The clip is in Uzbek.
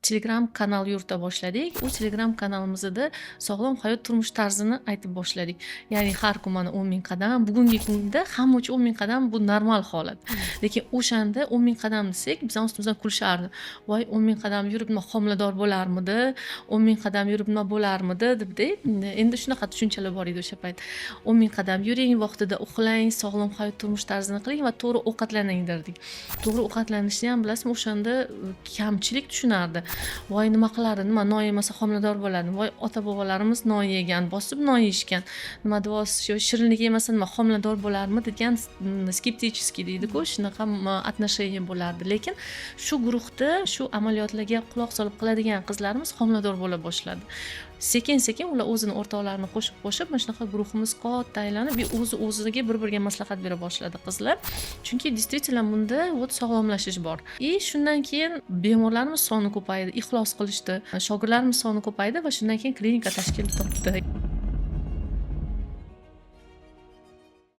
Telegram kanal yurita boshladik. U Telegram kanalimizda sog'lom hayot turmush tarzini aytib boshladik. Ya'ni har kun mana 10 000 qadam. Bugungi kunda hamma uchun 10 000 qadam bu normal holat. Lekin o'shanda 10 000 qadam desak, bizani ustimizdan kulishardi. "Voy, 10 000 qadam yurib nima, homilador bo'larmidi? 10 000 qadam yurib nima bo'larmidi?" debda. Endi shunaqa tushunchalar bor edi o'sha payt. 10 000 qadam yuring, vaqtida uxlang, sog'lom hayot turmush tarzini qiling va to'g'ri ovqatlaning derdik. To'g'ri ovqatlanishni ham, bilasizmi, o'shanda kamchilik tushunardi. "Voy, nima qiladi, nima, non yemasa homilador bo'ladimi? Voy, ota bobolarimiz non yegan, bosib non yeyishgan, nima deyapsiz, shu shirinlik yemasa nima, homilador bo'larmi?" degan скептический deydiku, shunaqa отношение bo'lardi. Lekin shu guruhda shu amaliyotlarga quloq solib qiladigan qizlarimiz homilador bo'la boshladi sekin sekin. Ular o'zini o'rtoqlarini qo'shib qo'shib, mana shunaqa guruhimiz katta aylanib, o'zi o'ziga bir biriga maslahat bera boshladi qizlar, chunki действительно bunda вот sog'lomlashish bor. И shundan keyin bemorlarimiz soni ko'paydi, ixlos qilishdi, shogirdlarimiz soni ko'paydi va shundan keyin klinika tashkil topdi.